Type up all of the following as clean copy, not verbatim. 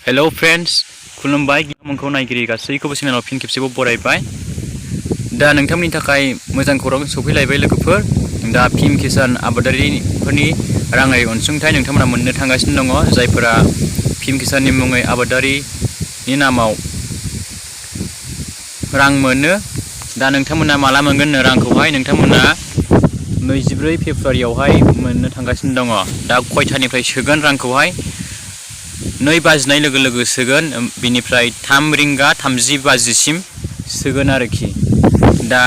hello friends खुलुमबाय गियामोनखौ नायगिरि गासैखौबो चेनेलाव फिन खेबसेबाव बरायबाय दा नोंथांमोननि थाखाय मोजां खौरां सफैलायबाय लोगोफोर दा पीएम किसान आबादारिफोरनि राङारि अनसुंथाइ नोंथांमोना मोननो थांगासिनो दङ जायफोरा पीएम किसाननि मुङै आबादारिनि नामाव रां मोनो दा नोंथांमोना माला मोनगोन रांखौहाय नोंथांमोना 24 फेब्रुवारियावहाय मोननो थांगासिनो दङ दा खयथानिफ्राय सोगोन रांखौहाय 2 बाजिनाय लोगो लोगो सोगोन बिनिफ्राय 3 रिंगा 30 बाजिसिम सोगोन आरोखि दा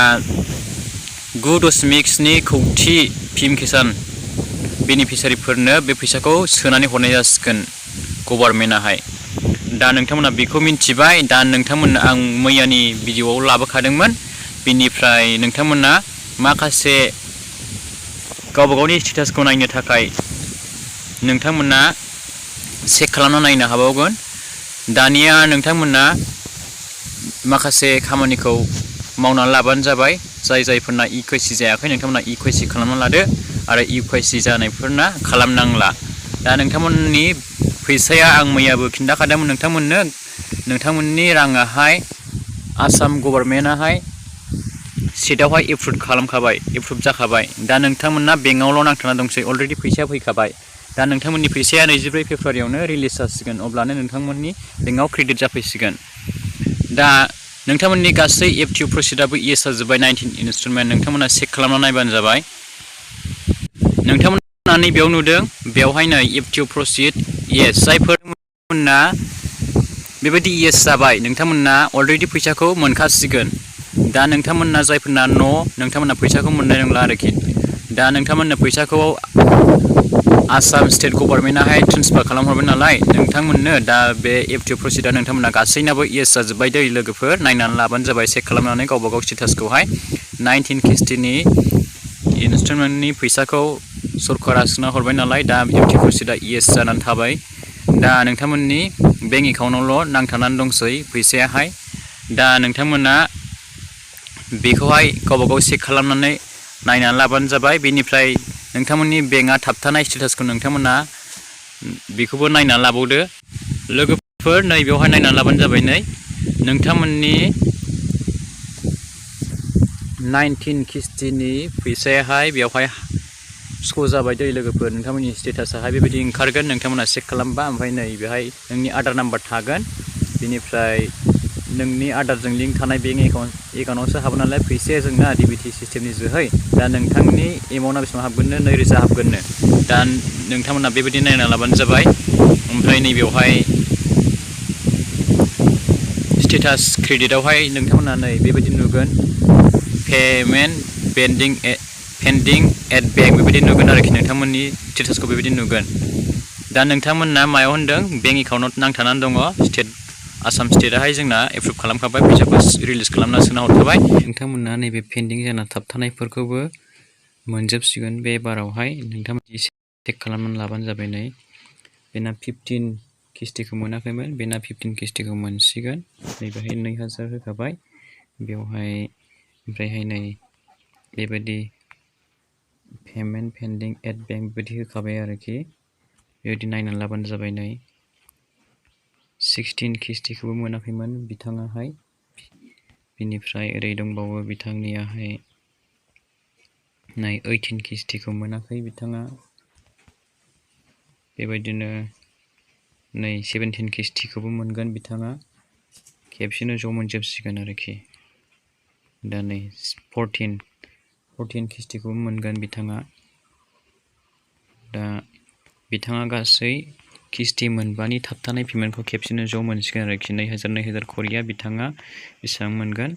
9.7 कौटि पीएम किसान बेनिफिसियारिफोरनो बे फैसाखौ सोनानै हरनाय जासिगोन गभर्नमेन्टआहाय दा नोंथांमोना बेखौ मिन्थिबाय दा नोंथांमोननो आं मैयानि भिडिअआव लाबोखादोंमोन बिनिफ्राय नोंथांमोना माखासे गावबा गावनि स्टेटासखौ नायनो थाखाय नोंथांमोना चेक खालामना नायनो हाबावगोन दानिया नोंथांमोना माखासे खामानिखौ मावनानै लाबानो जाबाय जायफोरना इकेवाइसि जायाखै नोंथांमोना इकेवाइसि खालामना लादो आरो इकेवाइसि जानायफोरना खालामनांला दा नोंथांमोननि फैसाया आं मैयाबो खिन्थाखादोंमोन नोंथांमोननि राङाहाय आसाम गभर्नमेन्टआहाय स्टेटआवहाय एप्रुभ जाखाबाय दा नोंथांमोना बेंकआवल' नांथाना दंसै अलरेडि फैसाया फैखाबाय दा नोंथांमोननि फैसाया 24 फेब्रुवारियावनो रिलिज जासिगोन अब्लानो नोंथांमोननि बेंकआव क्रेडिट जाफैसिगोन दा नोंथांमोननि गासै एफटिअ प्रसिडाबो इएस जाजोब्बाय 19 इनस्टलमेन्ट नोंथांमोना चेक खालामना नायबानो जाबाय नोंथांमोना नैबेयाव नुदों बेवहाय नै एफटिअ प्रसिड इएस जायफोरमोनना बेबायदि इएस जाबाय नोंथांमोना अलरेडि फैसाखौ मोनखासिगोन दा नोंथांमोना जायफोरना नोंथांमोना फैसाखौ मोननाय नंला आरोखि दा नोंथांमोननो फैसाखौ आसाम स्टेट गभर्नमेन्टआहाय ट्रेन्सफार खालामहरबाय नालाय नोंथांमोननो दा बे एफटिअ प्रसिडआ नोंथांमोना गासैनाबो इएस जाजोब्बाय दै लोगोफोर नायनानै लाबानो जाबाय चेक खालामनानै गावबा गाव स्टेटासखौहाय 19 किस्तिनि इनस्टलमेन्टनि फैसाखौ सरकारा सोना हरबाय नालाय दा एफटिअ प्रसिडआ इएस जानानै थाबाय दा नोंथांमोननि बेंक एकाउन्टआवल' नांथानानै दंसै फैसायाहाय दा नोंथांमोना बेखौहाय गावबा गाव चेक खालामनानै नायनानै लाबानो जाबाय बेनिफ्राय नोंथांमोननि बेंकआ थाबथानाय स्टेटासखौ नोंथांमोना बेखौबो नायनानै लाबावदो लोगोफोर नै बेवहाय नायनानै लाबानो जाबाय नै नोंथांमोननि 19 किस्तिनि फैसायाहाय बेवहाय श' जाबाय दै लोगोफोर नोंथांमोननि स्टेटासाहाय बेबायदि ओंखारगोन नोंथांमोना चेक खालामबा ओमफ्राय नै बेहाय नोंनि आधार नाम्बार थागोन बेनिफ्राय नोंनि आधारजों लिंक थानाय बेंक एकाउन्टआवसो हाबो नालाय फैसाया जोंना डिबिटि सिस्टेमनि जोहै दा नोंथांनि एमाउन्टआ बेसेबां हाबगोननो 2000 हाबगोननो दा नोंथांमोना बेबायदि नायना लाबानो जाबाय ओमफ्राय नैबेवहाय स्टेटास क्रेडिटआवहाय नोंथांमोना नै बेबायदि नुगोन पेमेन्ट पेन्डिं एट बेंक बेबायदि नुगोन आरोखि नोंथांमोननि स्टेटासखौ बेबायदि नुगोन दा नोंथांमोना मायाव होनदों बेंक एकाउन्टआव नांथानानै दङ आसाम स्टेटआहाय जोंना एप्रुभ खालामखाबाय फैसाखौ रिलिज खालामना सोना हरखाबाय नोंथांमोना नैबे पेन्डिं जाना थाबथानायफोरखौबो मोनजोबसिगोन बे बारावहाय नोंथांमोननि चेक खालामनानै लाबानो जाबाय नै बेना 15 किस्तिखौ मोनाखैमोन बेना 15 किस्तिखौ मोनसिगोन नैबेहाय 2000 होखाबाय बेवहाय ओमफ्रायहाय नै बेबायदि पेमेन्ट पेन्डिं एट बेंक बेबायदि होखाबाय आरोखि बेबायदि नायनानै लाबानो जाबाय नै 16 किस्तिखौबो मोनाखैमोन बिथाङाहाय बिनिफ्राय ओरै दंबावो बिथांनियाहाय नै 18 किस्तिखौ मोनाखै बिथाङा बेबायदिनो नै 17 किस्तिखौबो मोनगोन बिथाङा खेबसेनो ज' मोनजोबसिगोन आरोखि दा नै 14 किस्तिखौबो मोनगोन बिथाङा दा बिथाङा गासै किस्ति मोनबानि थाबथानाय पेमेन्टखौ खेबसेनो ज' मोनसिगोन आरोखि 2000 करिया बिथाङा बेसेबां मोनगोन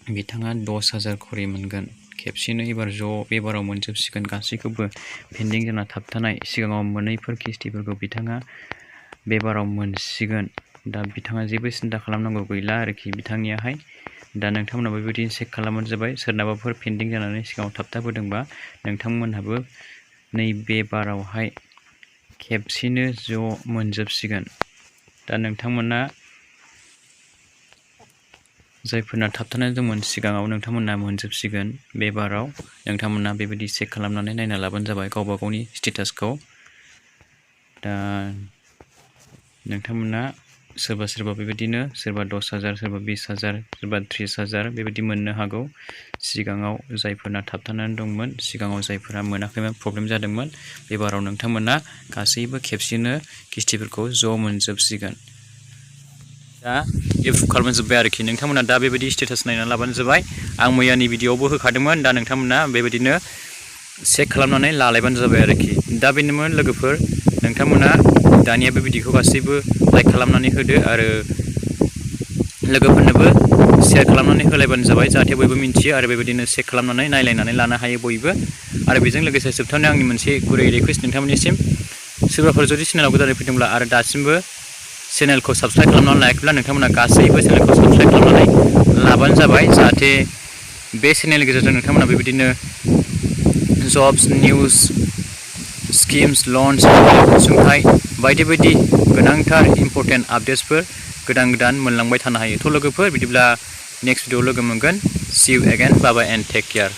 बिथाङा 10,000 करि मोनगोन खेबसेनो एबार ज' बेबाराव मोनजोबसिगोन गासैखौबो पेन्डिं जाना थाबथानाय सिगाङाव मोनैफोर किस्तिफोरखौ बिथाङा बेबाराव मोनसिगोन दा बिथाङा जेबो सिन्था खालामनांगौ गैला आरोखि बिथांनियाहाय दा नोंथांमोनाबो बेबायदि चेक खालामबानो जाबाय सोरनाबाफोर पेन्डिं जानानै सिगाङाव थाबथाबोदोंबा नोंथांमोनहाबो नैबे बारावहाय खेबसेनो ज' मोनजोबसिगोन दा नोंथांमोना जायफोरना थाबथानाय दंमोन सिगाङाव नोंथांमोना मोनजोबसिगोन बे बाराव नोंथांमोना बेबायदि चेक खालामनानै नायना लाबानो जाबाय गावबा गावनि स्टेटासखौ दा नोंथांमोना सोरबा सोरबा बेबायदिनो सोरबा 10,000 सोरबा 20,000 सोरबा 30,000 बेबायदि मोननो हागौ सिगाङाव जायफोरना थाबथानानै दंमोन सिगाङाव जायफोरा मोनाखैमोन प्रब्लेम जादोंमोन बे बाराव नोंथांमोना गासैबो खेबसेनो किस्तिफोरखौ ज' मोनजोबसिगोन दा एप्रुभ खालामजोब्बाय आरोखि नोंथांमोना दा बेबायदि स्टेटास नायनानै लाबानो जाबाय आं मैयानि भिडिअआवबो होखादोंमोन दा नोंथांमोना बेबायदिनो चेक खालामनानै लालायबानो जाबाय आरोखि दा बेनोमोन लोगोफोर नोंथांमोना दानिया बे भिडिअखौ गासैबो लाइक खालामनानै होदो आरो लोगोफोरनोबो शेयार खालामनानै होलायबानो जाबाय जाहाथे बयबो मिन्थियो आरो बेबायदिनो चेक खालामनानै नायलायनानै लानो हायो बयबो आरो बेजों लोगोसे जोबथारनायाव आंनि मोनसे गुरै रिकुवेस्ट नोंथांमोननिसिम सोरबाफोर जुदि चेनेलाव गोदानै फैदोंब्ला आरो दासिमबो चेनेलखौ साबस्क्राइब खालामनानै लायाखैब्ला नोंथांमोना गासैबो चेनेलखौ साबस्क्राइब खालामनानै लाबानो जाबाय जाहाथे बे चेनेलनि गेजेरजों नोंथांमोना बेबायदिनो जब्स निउज स्किम्स लन्स अनसुंथाइ बायदि बायदि गोनांथार इम्पर्टेन्ट आपडेट्सफोर गोदान मोनलांबाय थानो हायो थ' लोगोफोर बिदिब्ला नेक्स्ट भिडिअआव लोगो मोनगोन see you again bye bye and take care